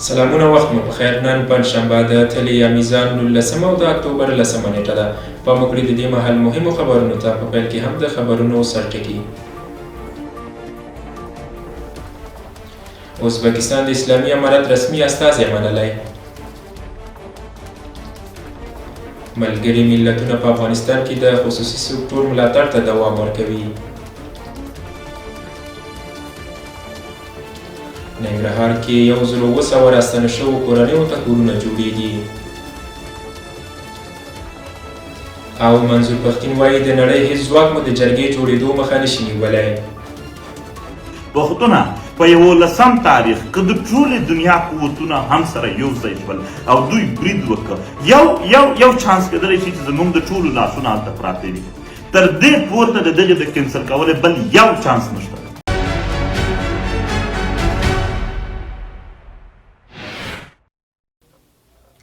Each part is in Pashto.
سلامونه وخت مو پخیر. نن پنجشنبه د تلې یا میزان 19 او د اکتوبر 10 نیټه ده. پام وکړئ د دې مهال مهمو خبرونو ته. په پیل کې هم د خبرونو سرټکي. ازبکستان د اسلامي امارت رسمي استازی منلی. ملګري ملتونه په افغانستان کې د خصوصي سکتور ملاتړ ته دوام ورکوي. ننګرهار کې 1700 راستنو شوو کورنیو ته کورونه جوړیږي. او منظور پښتین وایي د نړۍ هیڅ ځواک مو د جرګې جوړېدو مخه نشي نیولی. پښتونه په 11 تاریخ که د ټولې دنیا قوتونه هم سره یو ځای شول او دوی برید وکړ، یو یو یو چانس کېدلی شي چې زمونږ د ټولو لاسونه هلته پراته دي. تر دې پورته د دغې د کینسل کولو بل یو چانس نشته.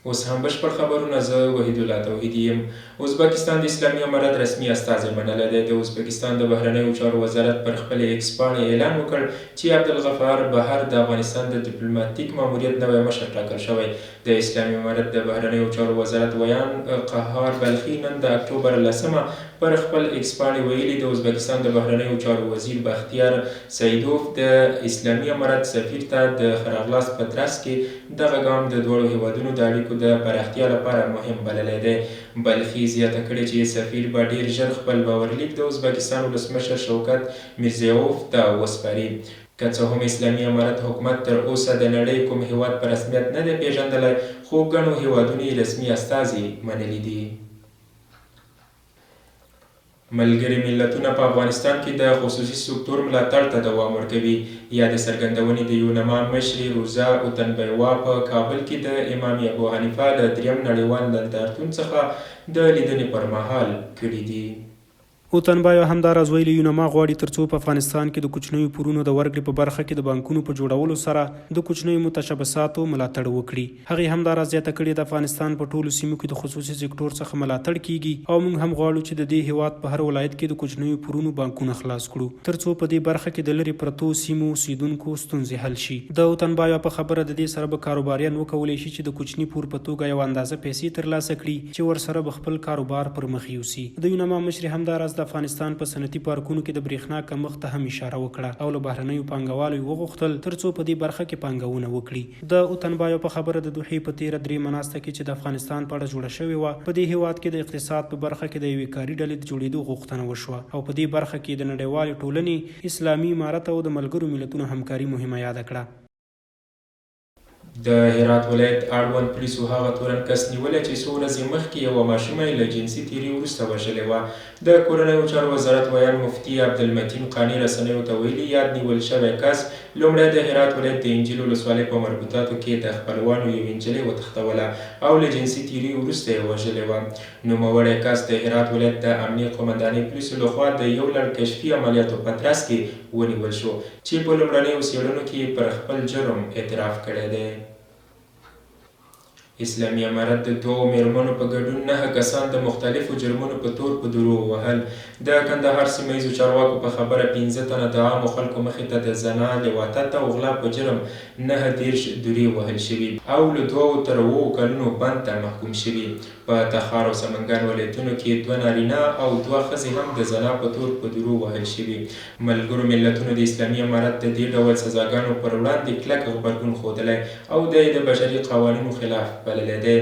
اوس هم بشپړ خبرونه. زه وحیدالله توحیدي یم. ازبکستان د اسلامي امارت رسمي استازی منلی دی. د ازبکستان د بهرنیو چارو وزارت پر خپلې ایکس پاڼې اعلان وکړ چې عبدالغفار بهر د افغانستان د دیپلوماتیک ماموریت نوی مشر ټاکل شوی. د اسلامي امارت د بهرنیو چارو وزارت ویاند قهار بلخي نن د اکتوبر 10 پر خپل ایکس پاڼې ویلي، د ازبکستان د بهرنیو چارو وزیر بختیار سعیدوف د اسلامي امارت سفیر ته د ښه راغلاست په ترڅ کې دغه ګام د دواړو هېوادونو د اړیکو د پراختیا لپاره مهم بللی دی. بلخي زیاته کړې چې سفیر به ډېر ژر خپل باورلیک د ازبکستان ولسمشر شوکت میرضیایوف ته وسپاري. که څه هم اسلامي امارت حکومت تر اوسه د نړۍ کوم هېواد په رسمیت نه دی پېژندلی، خو ګڼو هېوادونو یې رسمي استازي منلي دي. ملګري ملتونه په افغانستان کې د خصوصي سکتور ملاتړ ته دوام ورکوي. یادې څرګندونې د یونما مشرې روزا اوتنبیوا په کابل کې د امام ابو حنیفه له دریم نړیوال نندارتون څخه د لیدنې پر مهال کړې دي. اوتنبایو همداراز ویلي، یونما غواړي ترڅو په افغانستان کې د کوچنیو پورونو د ورکړې په برخه کې د بانکونو په جوړولو سره د کوچنیو متشبثاتو ملاتړ وکړي. هغې همداراز زیاته کړې، د افغانستان په ټولو سیمو کې د خصوصي سکټور څخه ملاتړ کیږي او موږ هم غواړو چې د دې هیواد په هر ولایت کې د کوچنیو پورونو بانکونه خلاص کړو ترڅو په دې برخه کې د لرې پرتو سیمو اوسیدونکو ستونزې حل شي. د اوتنبایوا په خبره، د دې سره به کاروباریان وکولی شي چې د کوچني پور په توګه یوه اندازه پیسې ترلاسه کړي چې ورسره به خپل کاروبار پر مخ یوسي. د یوناما مشرې همداراز د افغانستان په صنعتي پارکونو کې د برېښنا کمښت ته هم اشاره وکړه او له بهرنیو پانګوالو یې وغوښتل ترڅو په دې برخه کې پانګونه وکړي. د اوتنبایو په خبره، د دوحې په تېره درېیمه ناسته کې چې د افغانستان په اړه جوړه شوې وه، په دې هېواد کې د اقتصاد په برخه کې د یوې کاري ډلې د جوړېدو غوښتنه وشوه او په دې برخه کې یې د نړیوالې ټولنې، اسلامي امارت او د ملګرو ملتونو همکاري مهمه یاده کړه. د هرات ولایت اړوند پولیسو هغه تورن کس نیولی چې څو ورځې مخکې یوه ماشومه یې له جنسي تېري وروسته وژلې وه. د کورنیو چارو وزارت ویاند مفتي عبدالمتین قانع رسنیو ته ویلي، یاد نیول شوی کس لومړی د هرات ولایت د انجیل ولسوالۍ په مربوطاتو کې د خپلوانو یوې نجلۍ وتښتوله او له جنسي تیري وروسته یې وژلې وه. نوموړی کس د هرات ولایت د امنیې قومندانۍ پولیسو له خوا د یو لړ کشفي عملیاتو په ترڅ کې ونیول شو، چې په لومړنیو څېړنو کې یې پر خپل جرم اعتراف کړی دی. اسلامي امارت د دوو مېرمنو په ګډون نهه کسان د مختلفو جرمونو په تور په درو ووهل. د کندهار سیمه ییزو چارواکو په خبره پنځه تنه د عامو خلکو مخې ته د زنا، لواطت او غلا په جرم 39 دورې وهل شوي او له دوو تر اوو کلونو بند ته محکوم شوي. په تخار او سمنګان ولایتونو کې دوه نارینه او دوه ښځې هم د زنا په تور په دورو وهل شوي. ملګرو ملتونو د اسلامي امارت د دې ډول سزاګانو پر وړاندې کلک غبرګون ښودلی او دا یې د بشري قوانینو خلاف بللی دی.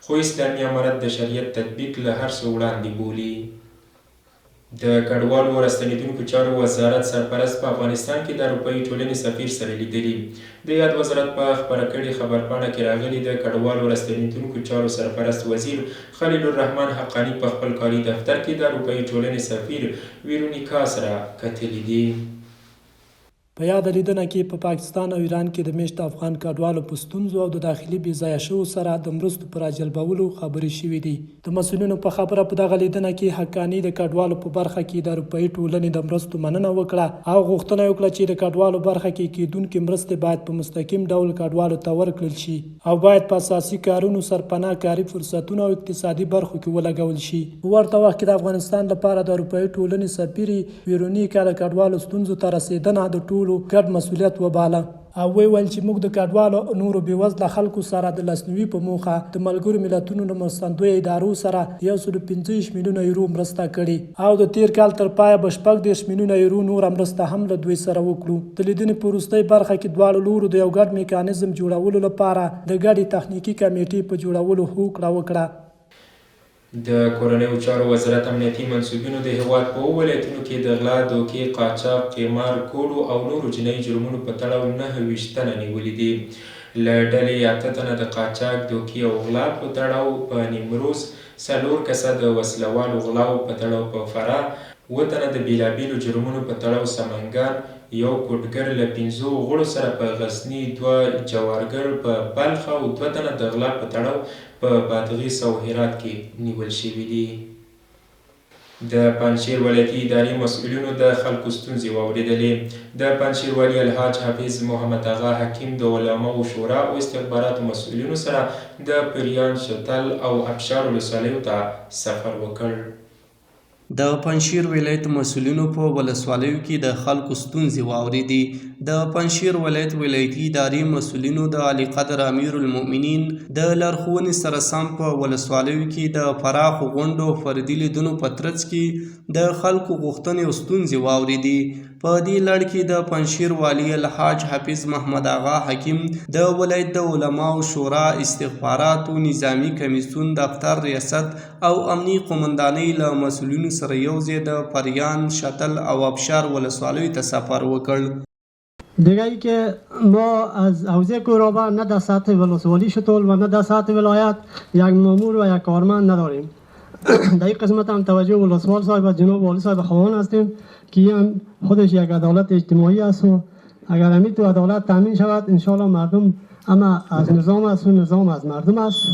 خو اسلامي امارت د شریعت تطبیق له هر څه وړاندې بولي. د کډوالو او راستنېدونکو چارو وزارت سرپرست په افغانستان کې د اروپايي ټولنې سفیر سره لیدلي. د یاد وزارت په خپره کړې خبرپاڼه کې راغلي، د کډوالو او راستنېدونکو چارو سرپرست وزیر خلیل الرحمن حقاني په خپل کاري دفتر کې د اروپايي ټولنې سفیر ویرونیکا سره کتلي دي. په یاده لیدنه کې په پاکستان او ایران کې د مېشت افغان کډوالو په ستونزو او د داخلي بې ځایه شوو سره د مرستو په راجلبولو خبرې شوې دي. د مسؤلینو په خبره په دغه لیدنه کې حقاني د کډوالو په برخه کې د اروپايي ټولنې د مرستو مننه وکړه او غوښتنه یې وکړه چې د کډوالو برخه کې کېدونکې مرستې باید په مستقیم ډول کډوالو ته ورکړل شي او باید په اساسي کارونو، سرپناه، کاري فرصتونو او اقتصادي برخو کې ولګول شي. په ورته وخت کې د افغانستان لپاره د اروپايي ټولنې سفیرې ویرونیکا د کډوالو ستونزو ته رسېدنه د ټولو ګډ مسؤلیت وباله. او ویې ویل چې موږ د کډوالو او نورو بې وزله خلکو سره د لاسنیوي په موخه د ملګرو ملتونو له مرستندویه ادارو سره د یو سلو 25 میلیونه یورو مرسته کړې او د تېر کال تر پایه به 36 میلیونه یورو نوره مرسته هم له دوی سره وکړو. د لیدنې په وروستۍ برخه کې دواړو لورو د یو ګډ میکانیزم جوړولو لپاره د ګډې تخنیکي کمېټې په جوړولو هوکړه وکړه. د کورنیو چارو وزارت امنیتي منسوبینو د هېواد په اوو ولایتونو کې د غلا، دوکې، قاچاق، قمار، کوډو او نورو جنايي جرمونو په تړاو 29 تنه نیولي دي. له ډلې یې اته تنه د قاچاق، دوکې او غلا په تړاو په نیمروز، څلور کسه د وسله والو غلاوو په تړاو په فراه، اووه تنه د بېلابېلو جرمونو په تړاو سمنګان، یو کوډګر له پنځو غړو سره په غزني، دوه جوارګر په بلخ او دوه تنه د غلا په تړاو په بادغیس او هرات کې نیول شوي دي. د پنجشېر ولایتي ادارې مسؤلینو د خلکو ستونزې واورېدلې. د پنجشېر والي الحاج حافظ محمد اغا حکیم د علماوو شورا او استخباراتو مسؤلینو سره د پریان، شتل او ابشار ولسوالیو ته سفر وکړ. د پنجشیر ولایت مسؤلینو په ولسوالیو کې د خلکو ستونزې واورېدې. د پنجشیر ولایت ولایتي ادارې مسؤلینو د عالیقدر امیرالمؤمنین د لارښوونې سره سم په ولسوالیو کې د پراخو غونډو او فردي لیدنو په ترڅ کې د خلکو غوښتنې او ستونزې واورېدې. په دې لړ کې د پنجشیر والي الحاج حافظ محمد اغا حکیم، د ولایت د علماو شورا، استخباراتو، نظامي کمیسیون دفتر ریاست او امنیې قومندانۍ له مسؤلینو سره یو ځای د پریان، شتل او ابشار ولسوالیو ته سفر وکړ. دیگه ای که ما از حوزه کورابه نه در سطح ولسوالی شتول و نه در سطح ولایت یک مامور و یک کارمند نداریم. در این قسمت هم توجه ولسوال صاحب و جناب والی صاحب خواهان هستیم که این هم خودش یک عدالت اجتماعی است و اگر همین تو عدالت تامین شود انشاءالله مردم اما از نظام است و نظام از مردم است.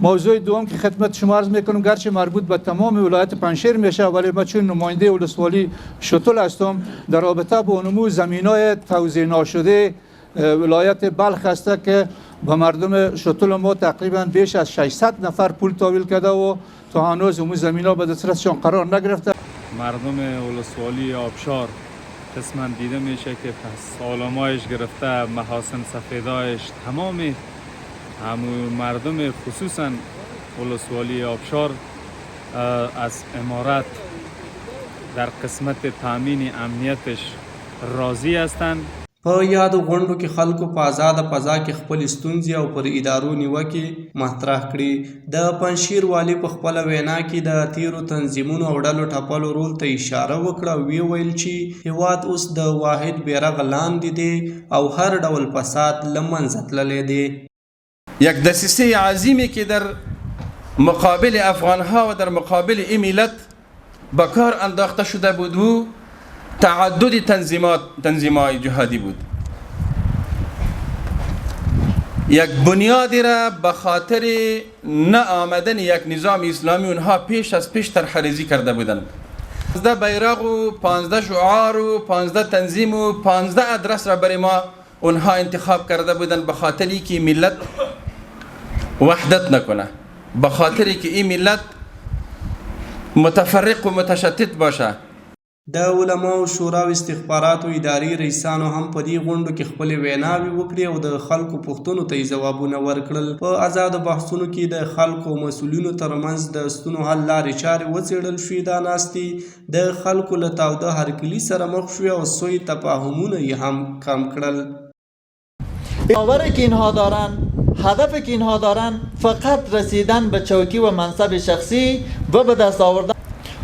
موضوع دوم که خدمت شما عرض میکنم، گرچه مربوط به تمام ولایت پنجشیر میشه، ولی ما چون نماینده ولسوالی شتل هستم، در رابطه با نمو زمینای توزیع ناشده ولایت بلخ است که به مردم شتل ما تقریبا بیش از 600 نفر پول تحویل کرده و تا هنوز اون زمینا به دسترسشان قرار نگرفته. مردم ولسوالی آبشار قسما دیده میشه که پس علمایش گرفته، محاسن سفیدایش، تمام همو مردم خصوصا ولسوالی آبشار از امارت در قسمت تامین امنیتش راضی هستند. په یادو غونډو کې خلکو په ازاده فضا کې خپلې ستونزې او پر ادارو نیوکې مطرح کړې. د پنجشیر والي په خپله وینا کې د تېرو تنظیمونو او ډلو ټپلو رول ته اشاره وکړه او ویې ویل چې هېواد اوس د واحد بیرغ لاندې دی او هر ډول فساد له منځه تللی دی. یک دسیسه عظیمی که در مقابل افغانها و در مقابل این ملت به کار انداخته شده بود و تعدد تنظیمات تنظیمای جهادی بود. یک بنیادی را به خاطر نه آمدن یک نظام اسلامی اونها پیش از پیش طرح ریزی کرده بودند. 15 بیرق و 15 شعار و 15 تنظیم و 15 ادرس را برای ما اونها انتخاب کرده بودند به خاطری که ملت وحدت نکنه، به خاطری که این ملت متفرق و متشتت باشه. د علماوو شورا او استخباراتو ادارې رئیسانو هم په دې غونډو کې خپلې ویناوې وکړې او د خلکو پوښتنو ته یې ځوابونه ورکړل. په ازادو بحثونو کې د خلکو او مسؤلینو ترمنځ د ستونو حل لارې چارې وڅېړل شوې. دا ناستې د خلکو له تاوده هرکلي سره مخ شوې او سوء تفاهمونه یې هم کم کړل. باوری که اینها دارن، هدفی که اینها دارن فقط رسیدن به چوکی و منصب شخصی و به دست آوردن.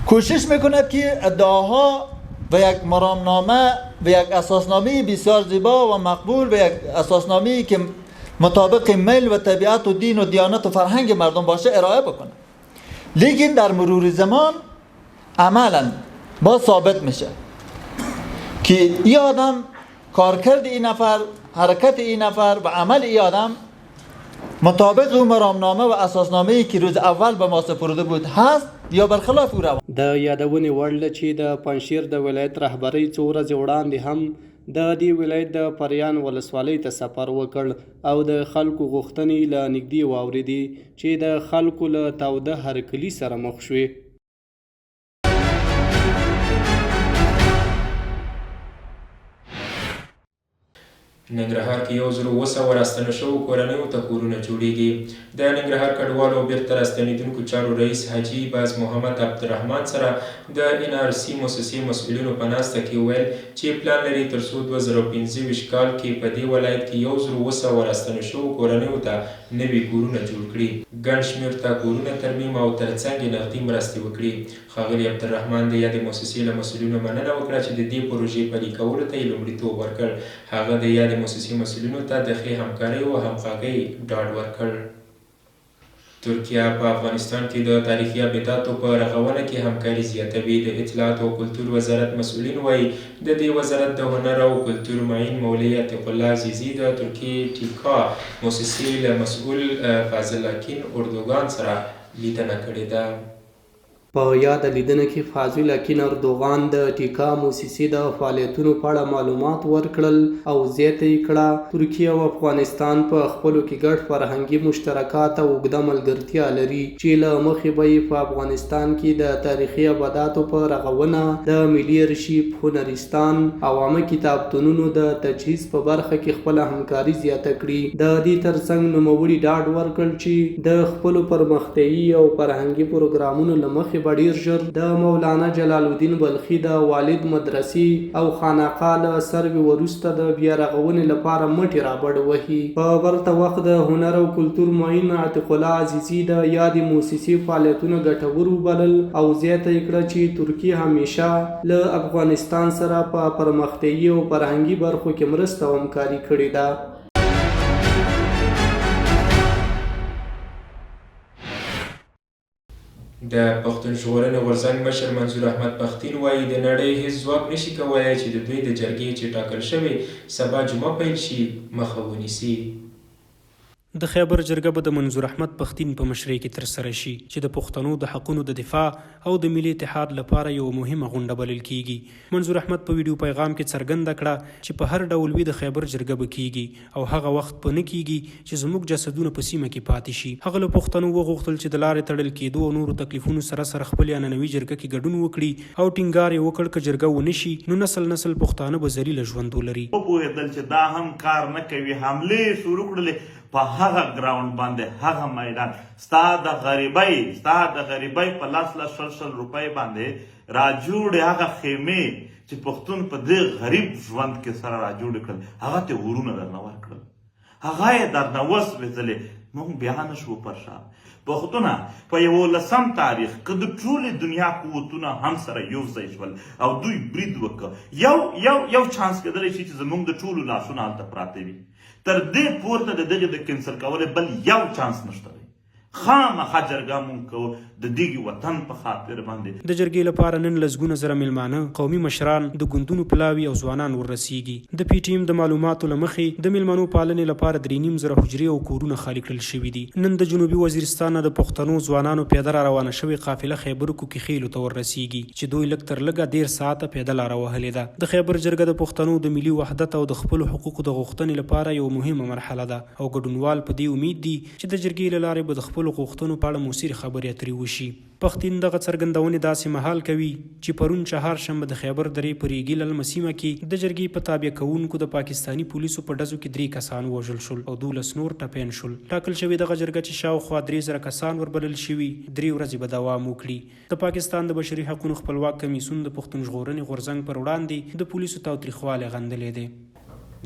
کوشش میکند که ادعاها و یک مرامنامه و یک اساسنامه بسیار زیبا و مقبول و یک اساسنامه که مطابق میل و طبیعت و دین و دیانت و فرهنگ مردم باشه ارائه بکنه. لیکن در مرور زمان عملا با ثابت میشه که این آدم، کارکرد این نفر، حرکت این نفر و عمل این آدم مطابق او مرامنامه و اساسنامه ای که روز اول به ما سپرده بود هست یا برخلاف او روان. د یادونې وړ ده چې د پنجشیر د ولایت رهبرۍ څو ورځې وړاندې هم د دې ولایت د پریان ولسوالۍ ته سفر وکړ او د خلکو غوښتنې یې له نږدې واورېدې چې د خلکو له تاوده هرکلي سره مخ شوې. ننګرهار کې 1700 راستنو شوو کورنیو ته کورونه جوړېږي. د ننګرهار کډوالو او بېرته راستنېدونکو چارو رئیس حاجي باز محمد عبدالرحمن سره د ان ار سي موسسې مسؤلینو په ناسته کې وویل چې پلان لري تر څو 2025 کال کې په دې ولایت کې 1700 راستنو شوو کورنیو ته نوي کورونه جوړ کړي، ګڼ شمېر ته کورونه ترمیم او ترڅنګ یې نغدي مرستې وکړي. ښاغلي عبدالرحمن د یادې موسسې له مسؤلینو مننه وکړه چې د دې پروژې پلي کولو ته یې لومړیتوب ورکړ. هغه د یادې موسسې مسؤلینو ته د ښې همکارۍ او همغږۍ ډاډ ورکړ. ترکیه په افغانستان کې د تاریخي ابداتو په رغونه کې همکاري زیاتوي. د اطلاعاتو او کلتور وزارت مسؤلین وايي، د دې وزارت د هنر او کلتور معین مولوي عتیق الله عزیزي د ترکیې ټیکا موسسې له مسؤل فاضل اکین اردوګان سره لیدنه کړې ده. په یاده لیدنه کې فاضل اکین اردوغان د ټیکا موسسې د فعالیتونو په اړه معلومات ورکړل او زیاته یې کړه، ترکیه او افغانستان په خپلو کې ګډ فرهنګي مشترکات او اوږده ملګرتیا لري چې له مخې به یې په افغانستان کې د تاریخي ابداتو په رغونه، د ملي ارشیف، هنرستان او عامه کتابتونونو د تجهیز په برخه کې خپله همکاري زیاته کړي. د دې ترڅنګ نوموړي ډاډ ورکړ چې د خپلو پرمختیايي او فرهنګي پروګرامونو له مخې به ډېر ژر د مولانا جلال الدین بلخي د والد مدرسې او خانقاه له سروې وروسته د بیا رغونې لپاره مټې رابډ وهي. په ورته وخت د هنر او کلتور معین عتیق الله عزیزي د یادې موسسې فعالیتونه ګټور وبلل او زیاته یې کړه چې ترکیې همېشه له افغانستان سره په پرمختیايي او فرهنګي برخو کې مرسته او همکاري کړې ده. د پښتون ژغورنې غورځنګ مشر منظور احمد پښتین وايي، د نړۍ هېڅ ځواک نه شي کولای چې د دوی د جرګې چې ټاکل شوې سبا جمعه پیل شي، مخه ونیسي. د خیبر جرګه به د منظور احمد پښتین په مشرۍ کې ترسره شي، چې د پښتنو د حقونو د دفاع او د ملي اتحاد لپاره یوه مهمه غونډه بلل کېږي. منظور احمد په ویډیو پیغام کې څرګنده کړه، چې په هر ډول وي د خیبر جرګه به کېږي او هغه وخت په نه کېږي، چې زموږ جسدونه په سیمه کې پاتې شي. هغه له پښتنو وغوښتل، چې د لارې تړل کېدو او نورو تکلیفونو سره سره خپلې عنعنوي جرګه کې ګډون وکړي او ټینګار یې وکړ، که جرګه ونه شي، نو نسل نسل پښتانه به ذلیله ژوند ولري. وپوهېدل چې دا هم کار نه کوي، حملې یې شروع کړلې په هغه ګراونډ باندې هغه میدان ستا د غریبۍ ستا د غریبۍ په لس لس 20 20 روپۍ باندې راجوړې هغه خیمې چې پښتون په دې غریب ژوند کې سره راجوړې کړل هغه ته اورونه درنه ورکړل هغه یې درنه وسوځلې مونږ بیا نه شوو پر شا پښتونه په یولسم تاریخ که د ټولې دنیا قوتونه هم سره یو ځای شول او دوی برید وکړ یو یو یو چانس کېدلی شي چې زمونږ د ټولو لاسونه هلته پراته وي تر دې پورته د دغې د کینسل کولو بل یو چانس نشته دی خامخا جرګه مونږ کوو د دغې وطن په خاطر باندې. د جرګې لپاره نن لسګونه زره مېلمانه، قومي مشران، د ګوندونو پلاوي او ځوانان ور رسېږي. د پي ټي اېم د معلوماتو له مخې، د مېلمنو پالنې لپاره درې نیم زره حجرې او کورونه خالي کړل شوي دي. نن د جنوبي وزیرستان نه د پښتنو ځوانانو پیاده را روانه شوې قافله خیبر کوکي خېلو ته ور رسېږي چې دوی لږ تر لږه 30 ساعته پیاده لاره وهلې ده. د خیبر جرګه د پښتنو د ملي وحدت او د خپلو حقوقو د غوښتنې لپاره یوه مهمه مرحله ده او ګډونوال په دې امید دي چې د جرګې له لارې به د خپلو غوښتنو په اړه موثرې خبرې اترې وشي. پښتین دغه څرګندونې داسې مهال کوي چې پرون چهارشنبه د خیبر درې په ریګي للمه سیمه کې د جرګې په تابع کوونکو د پاکستاني پولیسو په ډزو کې درې کسان ووژل شول او 12 نور ټپیان شول. ټاکل شوې دغه جرګه چې شاوخوا 3000 کسان وربلل شوي، درې ورځې به دوام وکړي. د پاکستان د بشري حقونو خپلواک کمیسیون د پښتون ژغورنې غورځنګ پر وړاندې د پولیسو تاوتریخوالی غندلی دی.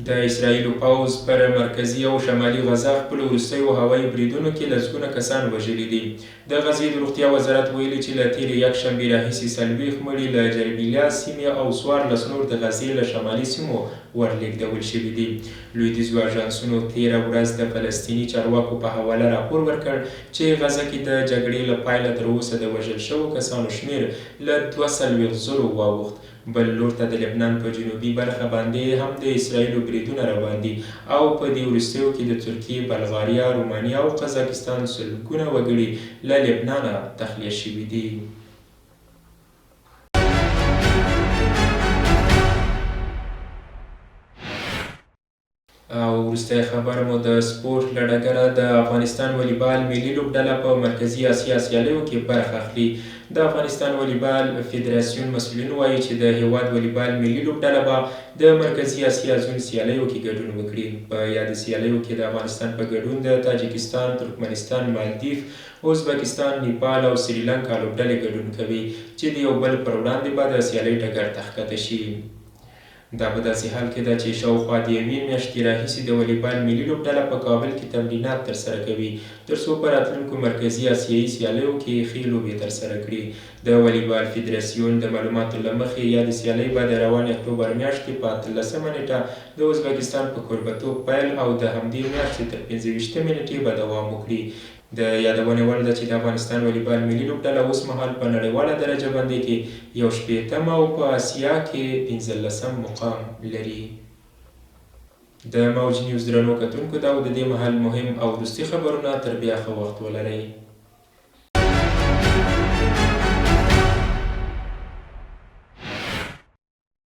د اسراییلو پوځ پر مرکزي او شمالي غزه خپلو وروستیو هوایي بریدونو کې لسګونه کسان وژلي دي. د غزې د روغتیا وزارت ویلي چې له تېرې یکشنبې راهیسې 40 مړي له جربیلیا سیمې او 14 نور د غزې له شمالي سیمو ورلېږدول شوي دي. لویدیځو اژانسونو تېره ورځ د فلسطیني چارواکو په حواله راپور ورکړ چې غزه کې د جګړې له پیله تر اوسه د وژل شوو کسانو شمېر له 42 زرو واوښت. بل لور ته د لبنان په جنوبي برخه باندې هم د اسراییلو بریدونه روان دي او په دې وروستیو کې د ترکیې، بلغاریا، رومانیا او قزاقستان سلګونه وګړي له لبنانه تخلیه شوي دي. او وروستی خبر مو د سپورټ له ډګره، د افغانستان والیبال ملي لوبډله په مرکزي اسیا سیالیو کې برخه اخلي. د افغانستان والیبال فدراسیون مسؤلین وايي چې د هېواد والیبال ملي لوبډله به د مرکزي اسیا زون سیالیو کې ګډون وکړي. په یادو سیالیو کې د افغانستان په ګډون د تاجکستان، ترکمنستان، مالدیف، ازبکستان، نیپال او سریلانکا لوبډلې ګډون کوي چې د یو بل پر وړاندې به د سیالۍ ډګر ته ښکته شي. دا په داسې حال کې ده چې شاوخوا د یوې میاشتې راهیسې د والیبال ملي لوبډله په کابل کې تمرینات ترسره کوي تر څو په راتلونکو مرکزي اسیايي سیالیو کې ښې لوبې ترسره کړي. د والیبال فدراسیون د معلوماتو له مخې یادې سیالۍ به د روانې اکټوبر میاشتې په اتلسمه نېټه د ازبکستان په کوربتوب پیل او د همدې میاشتې تر 25مې نېټې به دوام وکړي. د یادونې وړ ده چې د افغانستان والیبال ملي لوبډله اوس مهال په نړیواله درجه بندۍ کې یو شپېتم او په اسیا کې پنځلسم مقام لري. د موج نیوز درنو کتونکو دا و د دې مهال مهم او وروستي خبرونه، تر بیا ښه وخت ولرئ.